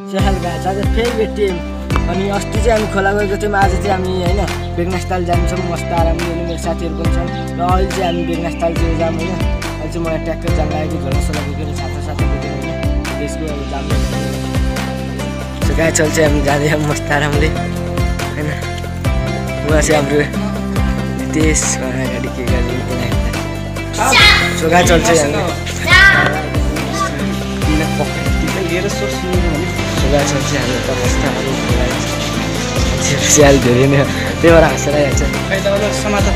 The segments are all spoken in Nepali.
सेहल गाछ आज फेरि भेट्यौँ अनि अस्ति चाहिँ हामी खोला गएको थियौँ आज चाहिँ हामी होइन बेगनासताल जान्छौँ मस्त आरामले मेरो साथीहरू पनि छन् र अहिले चाहिँ हामी बेगनासताल चाहिँ जाऊँ होइन अहिले चाहिँ मलाई ट्र्याक्टर जान लाग्यो कि झोलासोला बोकेर साथी बोकेर होइन त्यसको अब जानु सो गाछल चाहिँ हामी जाँदैछौँ मस्त आरामले होइन उहाँ चाहिँ हाम्रो त्यस अगाडि के गर्ने सो गाछल चाहिँ हामी गाछल चाहिँ हाम्रो त मस्त स्याल धेरै नै त्यही भएर हाँसेर हेर्छ समाचार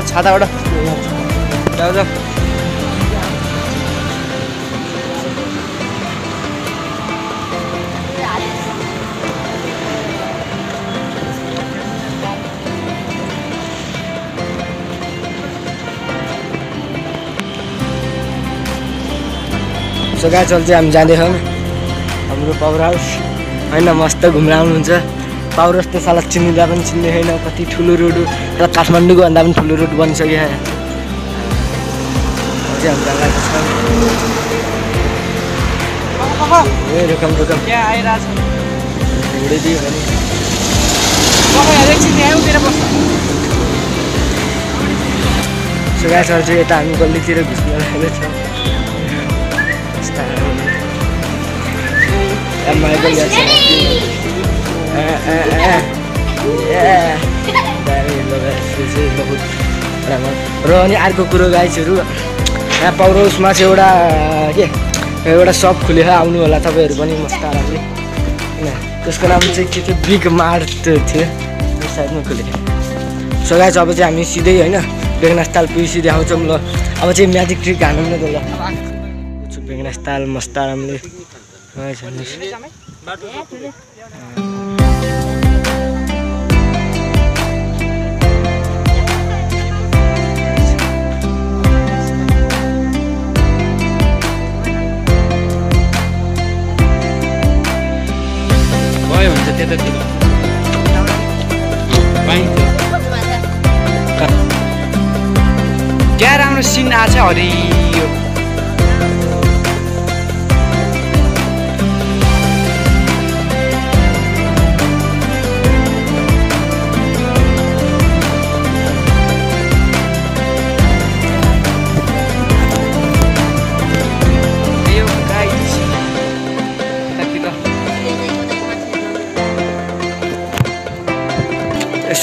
छाताबाट जाऊ सो गाछल चाहिँ हामी जाँदैछौँ हाम्रो पावर हाउस होइन मस्त घुम्न आउनुहुन्छ पावर हाउस त साला चिन्दा पनि चिन्ने छैन कति ठुलो रोड र काठमाडौँको भन्दा पनि ठुलो रोड बनिसक्यो रोकम उडिदियो भने सो गाछल चाहिँ यता हामी गल्लीतिर घुस्न लागेको छौँ बहुत राम्रो र अनि अर्को कुरो गाइजहरू यहाँ पावर हाउसमा चाहिँ एउटा सप खुलेर आउनु होला तपाईँहरू पनि मस्त आरामले होइन त्यसको नाम चाहिँ के थियो बिग मार्ट थियो त्यो साइडमा खुलेको सो गाइज अब चाहिँ हामी सिधै होइन बेगनासताल पुगिसिधै आउँछौँ ल अब चाहिँ म्याजिक ट्रिक हानौँ न त ल बेगनासताल मस्त आरामले भयो हुन्छ त्यतातिर क्या राम्रो सिन आछ हरियो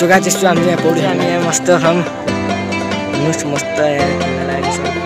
सुगा त्यस्तो हामीले यहाँ पौडी हामी यहाँ मस्त छौँ हेर्नुहोस् मस्त यहाँ खेल्न लागेको छ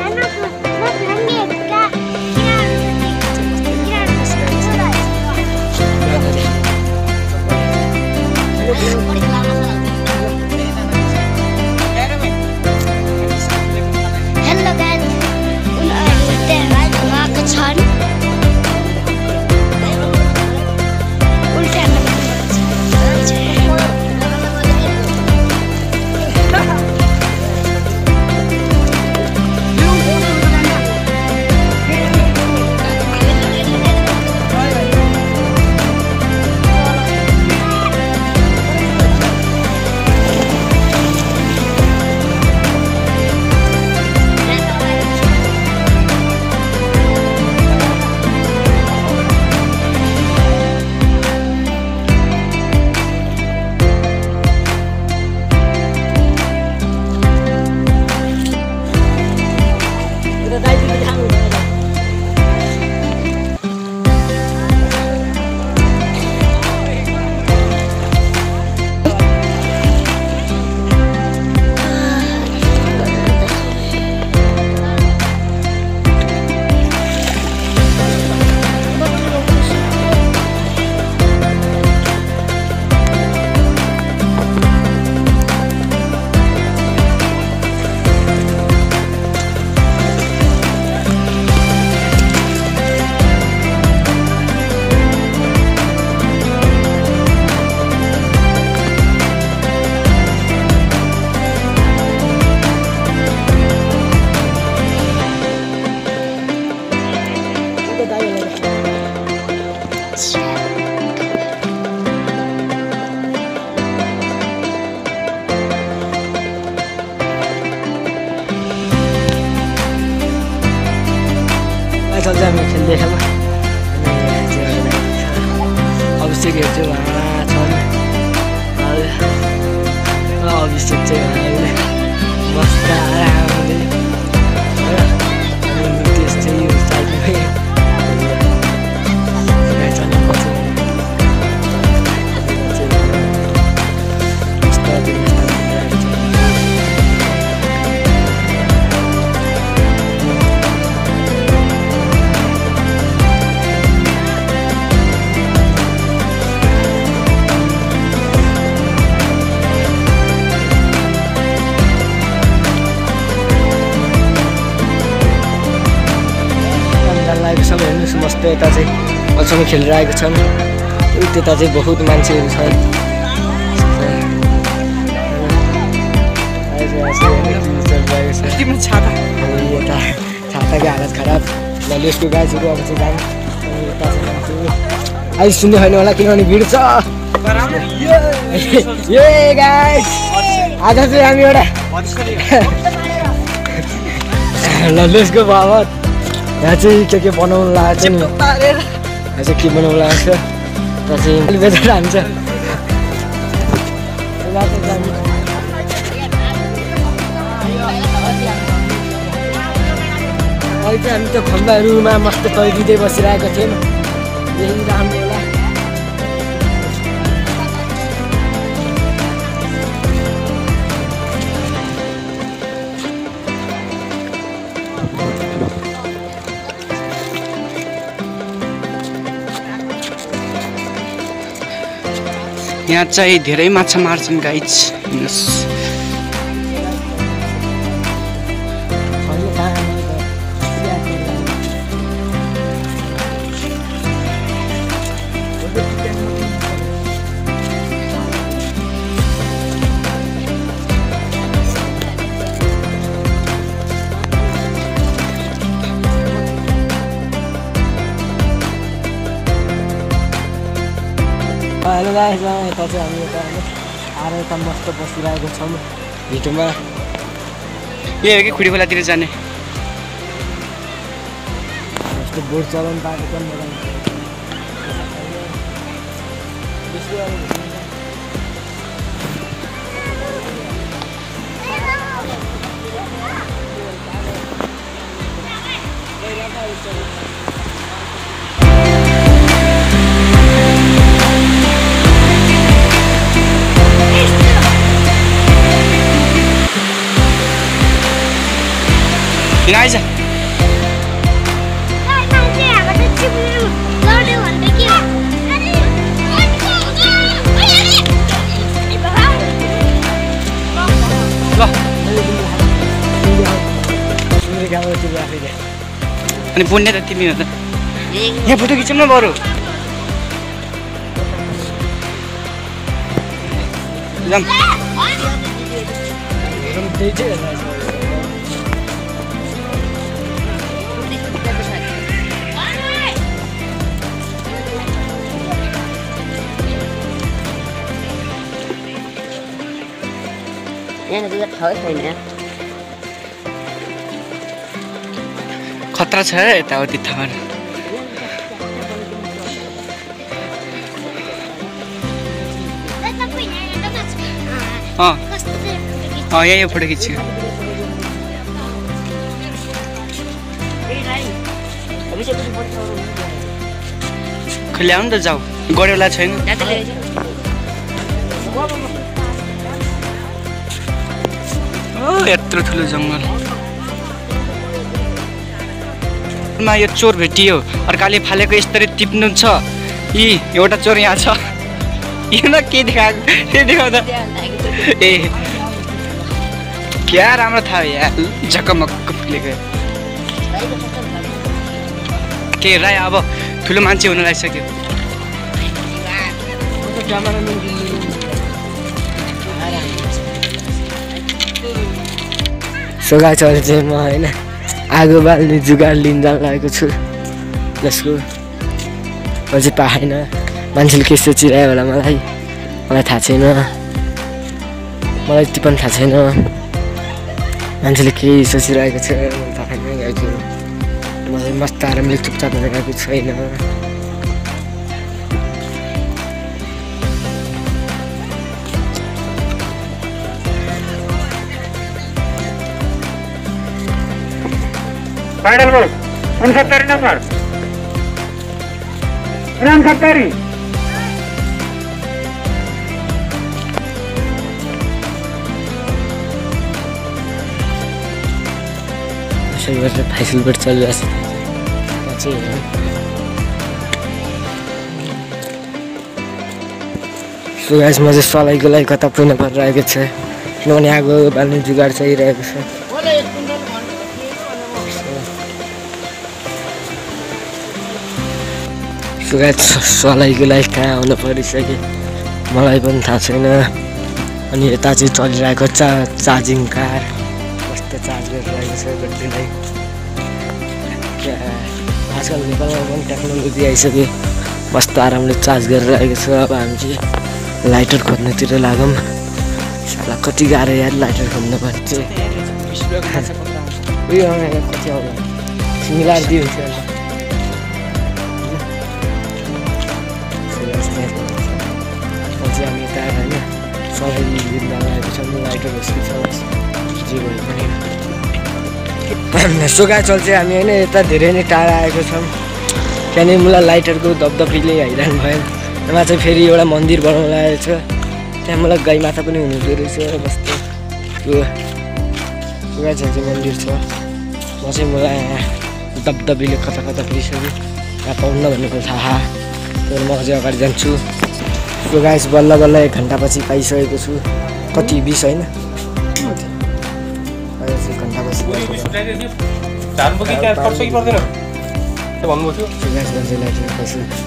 चल्छ हामी खेल्दैछौँ अभिषेक हेर्छु छन् अभिषेक चाहिँ मस्त आरामले नितेश चाहिँ यो साइडमै सबैहरू हेर्नुहोस् मस्त यता चाहिँ अचम्म खेलिरहेको छन् त्यता चाहिँ बहुत मान्छेहरू छन् छाता यता छाताको हालत खराब यसको गाइजहरू अब चाहिँ जानु यता चाहिँ मान्छे अहिले सुन्ने होइन होला किनभने भिड छ ए गाइज आज चाहिँ हामी एउटा ललेसको बाबत यहाँ चाहिँ के बनाउनु लागेको छ नि यहाँ चाहिँ के बनाउनु लागेको छ त्यहाँ चाहिँ अलि बेचेर हान्छ अहिले चाहिँ हामी त खम्बाहरूमा मस्त तैरिँदै बसिरहेको थियौँ यही राम्रो होला यहाँ चाहिँ धेरै माछा मार्छन् गाइज हेर्नुहोस् हेलो गाइस यता चाहिँ हामी यता आएर यता मस्त बसिरहेको छौँ भिडियोमा यो हो कि खुडी खोलातिर जाने यस्तो बोट चलाउनु पाएको पनि किन आइज अनि पुण्य त तिमी हो त यहाँ फोटो खिचौँ न बरु जाऊँ खतरा छ यताउति ठाउँ यही फोटो खिच्छु ल्याउ नि त जाऊ गड्योला छैन यत्रो ठुलो जङ्गलमा यो चोर भेटियो अर्काले फालेको यसरी टिप्नु छ यी एउटा चोर यहाँ छ यो न के देखाउँदा ए क्या राम्रो थाहा यार झकमक्क फुलेको के राई अब ठुलो मान्छे हुन लागिसक्यो सोगा चले चाहिँ म होइन आगो बाल्ने जुगाड लिन जान लागेको छु जसको अझै पाएन मान्छेले के सोचिरह्यो होला मलाई थाहा छैन मलाई पनि थाहा छैन मान्छेले के सोचिरहेको छ मलाई थाहा छैन गएको मलाई मस्त आरामले चुपचाप गएको छैन फाइनल बोल 69 नंबर 69 सही बात है फाइसलबाट चलिरहेछ सो गाइस म चाहिँ सलाइको लागि कता पुग्न परिरहेको छ किनभने आगो बाल्ने जुगाड चाहिरहेको छ सो गाइस सलाइको लागि कहाँ आउनु परिसक्यो मलाई पनि थाहा छैन अनि यता चाहिँ चलिरहेको चार्जिङ कार कस्तो चार्ज गरिरहेको छ बत्तीलाई आजकल नेपालमा पनि टेक्नोलोजी आइसक्यो कस्तो आरामले चार्ज गरिरहेको छ अब हामी चाहिँ लाइटर खोज्नतिर लागौँ साला कति गाह्रो यार लाइटर खोज्नु पर्छ उयो कति आउँछ मिलाएर दियो हुन्छ हामी यता होइन सबै दिन लगाएको छौँ लाइटर जे भयो पनि सोगा चल्छ हामी होइन यता धेरै नै टाढा आएको छौँ त्यहाँनिर मलाई लाइटरको धपधपीले हाइरहनु भयो त्यहाँ चाहिँ फेरि एउटा मन्दिर बनाउनु लागेको छ त्यहाँ मलाई गाई माता पनि हुनुहुँदो रहेछ कस्तो त्यो सोगा चाहिँ मन्दिर छ म चाहिँ मलाई धपधपीले कता कता पुगिसक्यो यहाँ पाउन्न भन्ने थाहा तर म चाहिँ अगाडि जान्छु सो गाइस बल्ल बल्ल 1 घन्टापछि पाइसकेको छु कति 20 होइन 1 घन्टापछि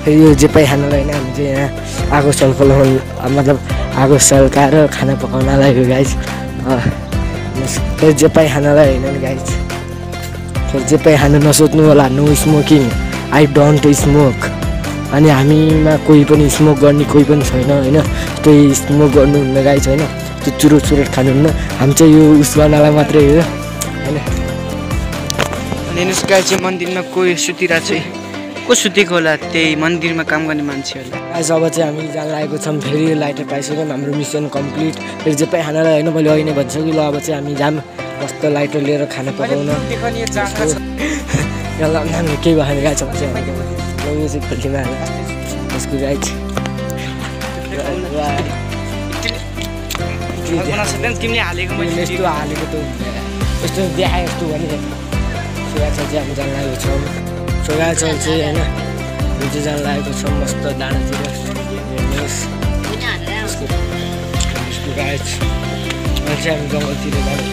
फेरि यो जे पाइ खानलाई होइन हामी चाहिँ यहाँ आगो सल्फल मतलब आगो सल्काएर खाना पकाउनलाई हो गाइस फेरि जे पाइ खानलाई होइन नि गाइस फेरि जे पाइ खानु नसोच्नु होला no smoking I don't smoke अनि हामीमा कोही पनि स्मोक गर्ने कोही पनि छैन होइन त्यही स्मोक गर्नुहुन्न गाइस होइन त्यो चुरोट खानुहुन्न हामी चाहिँ यो उस गर्नलाई मात्रै हो होइन अनि गाई चाहिँ मन्दिरमा कोही सुतिरहेको छ को सुतेको होला त्यही मन्दिरमा काम गर्ने मान्छेहरूलाई गाइस अब चाहिँ हामी जान लागेको छौँ फेरि लाइटर पाइसक्यौँ हाम्रो मिसन कम्प्लिट फेरि जे पाइ खानालाई होइन मैले अहिले भनिसकेँ ल अब चाहिँ हामी जाम कस्तो लाइटर लिएर खाना पकाउन केही भएन गाइस अब चाहिँ म्युजिक खोल्टीमा हाल त्यसको गाइड तिमीले हालेको यस्तो हालेको त यस्तो देखाए यस्तो भने सोगा चाहिँ हामी जान लागेको छौँ सोगा चाहिँ होइन हामी चाहिँ जान लागेको छौँ मस्त डाँडातिर हेर्नुहोस् गाइड चाहिँ हामी जङ्गलतिर जानु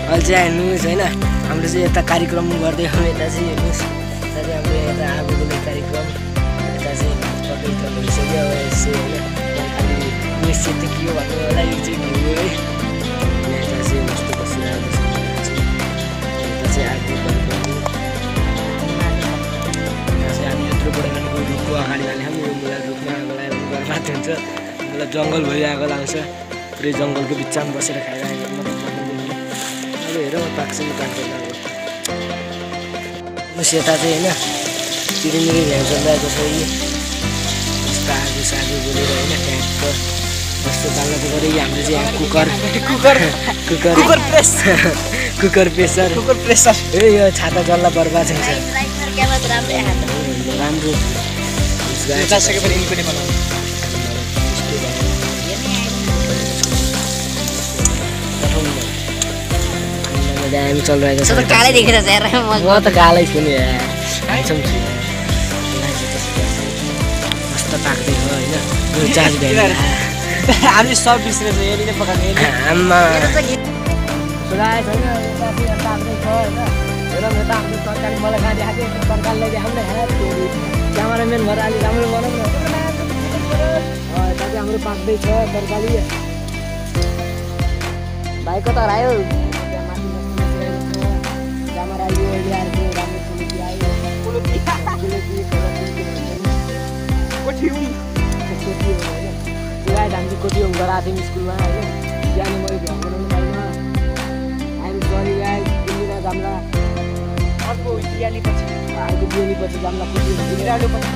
अहिले चाहिँ हेर्नुहोस् होइन हाम्रो चाहिँ यता कार्यक्रम गर्दै हो यता चाहिँ हेर्नुहोस् यता चाहिँ हाम्रो यता आगोको कार्यक्रम यता चाहिँ पटैत्र भइसक्यो अब यसो होइन खालि उयस चाहिँ के हो भन्नु होला यो चाहिँ भ्यू है यता चाहिँ मस्तो बसिरहेको छ यता चाहिँ आगो यता चाहिँ हामी यत्रोबाट भनेको रुखको अगाडि जाने हामी यो मलाई रुखमा आगो लगाएर घर माथि हुन्छ मलाई जङ्गल भरि आगो लाग्छ पुरै जङ्गलको बिचमा बसेर खाइरहेको हेर पाक्छ कि पाक्दैन अब यता चाहिँ होइन तिरिमिरी भ्याउ चलिरहेको छ यी यस्तो आगो सागो बोलेर होइन ट्याक्क जस्तो बाल्नको पऱ्यो कि हाम्रो चाहिँ यहाँ कुकर प्रेसर ए यो छाता जल्ला बर्बाद हुन्छ राम्रो दामी चलिरहेको छ कालै देखेर चाहिँ म त कालै छु नि मस्त पाक्दै हो होइन चार्ज भ्याएर हामीले सब बिर्सेछ यसले पकाएको आमा सुनाए छैन यता हाम्रो छ होइन हेरौँ यता हाम्रो तरकारी मलाई कहाँ देखाएको थियो तरकारी लैदेखाएको क्यामराम्यान भएर अलि राम्रो बनाउँ न यता चाहिँ हाम्रो पाक्दैछ तरकारी भाइ कता आयो क्यामरा आयो एरियाहरूको राम्रो क्वालिटी आयो हामी कोटी होम गराएको थियौँ स्कुलमा होइन बिहान मैले भ्याउ बनाउनु पाइनँ आइम सरी गाइस दिल्लीमा जाम्ला अर्को दिवाली पछि जाम्ला कोटी बिरालो पछि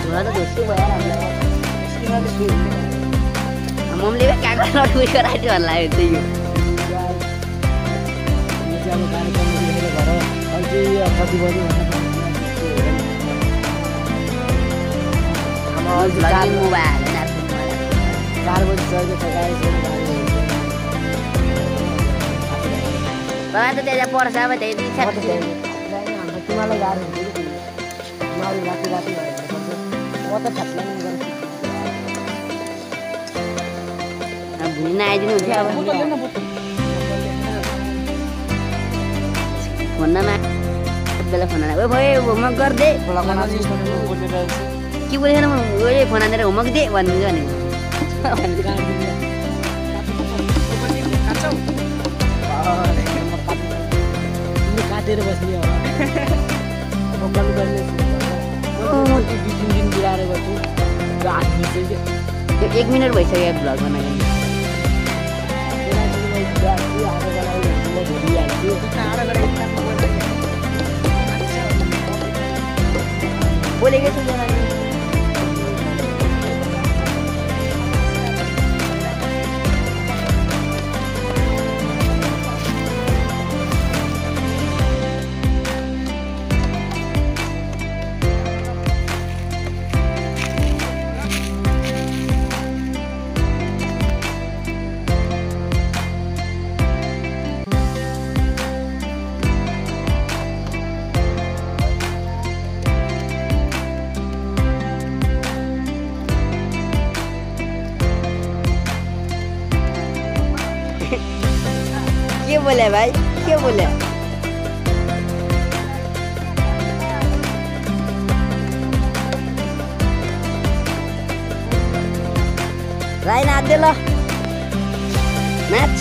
झोला त झोस्यो भयो मम्मीले कागज नटुई गराइदियो होला त्यही हो अब कार्यक्रम घर अहिले कति बज्यो मोबाइल 4 बजी सकेको छ गाइस त त्यहाँ पर्छ अब त्यही तिमीलाई गाह्रो हुन्छ तिमीहरू राति म त ठ्याप्लाइ भुलि नआइदिनु हुन्छ अब फोनमा बेला फोन आयो भयो होमवर्क गरिदे के बोलेन ओए फोन हानेर होमवर्क दे भन्नुहुन्छ भने काटेर बस्ने होला पकाउनु पर्ने 2-3 दिन बिराएर बस्छु हात मिल्छ त्यो 1 मिनेट भइसक्यो भ्लग बनाएको बोलेकै छु के बोले भाई के बोले राई नाच दे ल नाच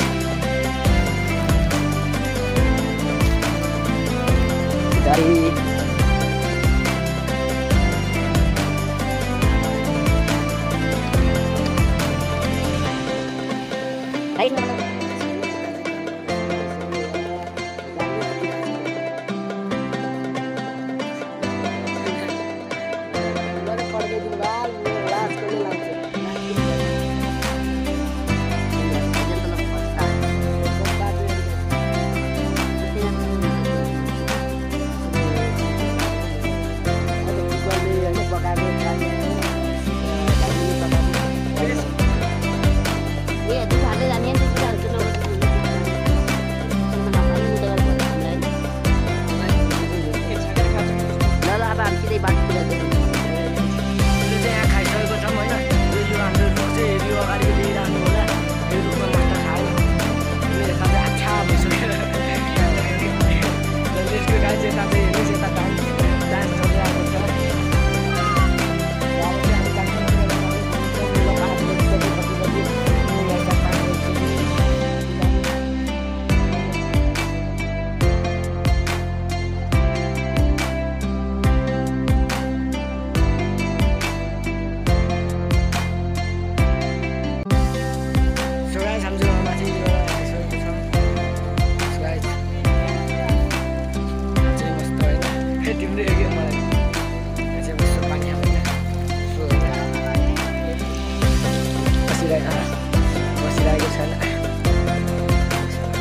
बसिरहेको छैन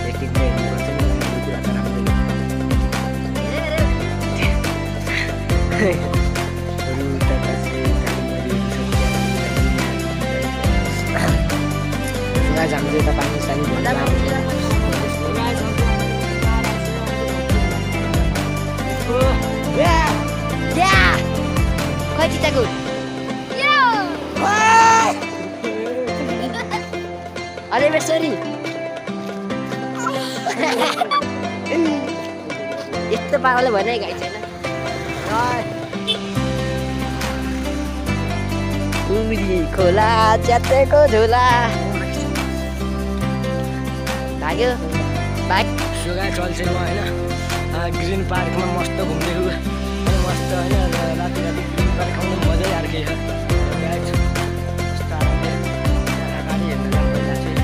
एकदिन चाहिँ हेर्नुपर्छ नि भन्ने कुरा त राम्रै हाम्रो यता पानी सानी खै चिताको अरे बेसरी यस्तो पाराले भने गाई छैन उरी खोला च्यातेको झोला भाग्यो भाग सुगा चल्छ म होइन ग्रिन पार्कमा मस्त घुम्दैछु अनि मस्त होइन राति राति ग्रिन पार्क आउनु मजै अर्कै छ गाइस कस्तो आरामले त्यहाँ अगाडि हेर्न जानु पहिला चाहिँ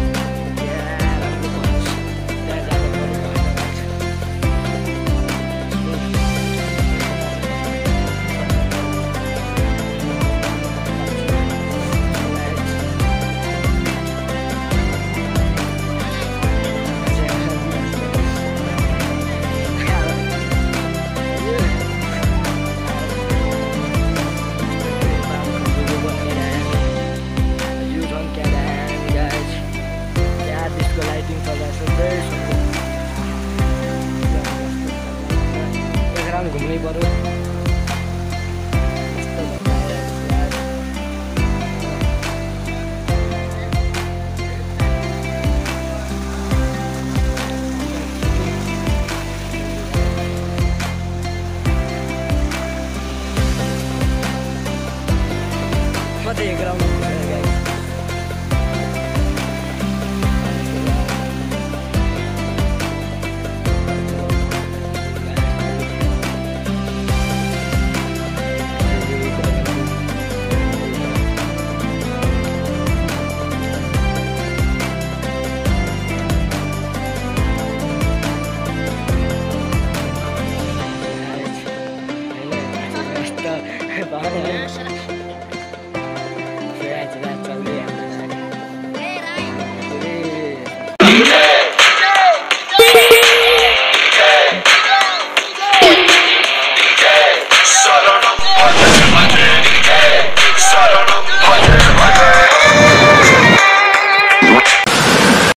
त्यहाँ राम्रो पहुँच त्यहाँ जानु पर्यो होइन घुम्नै पर्यो म त यो ग्राउन्ड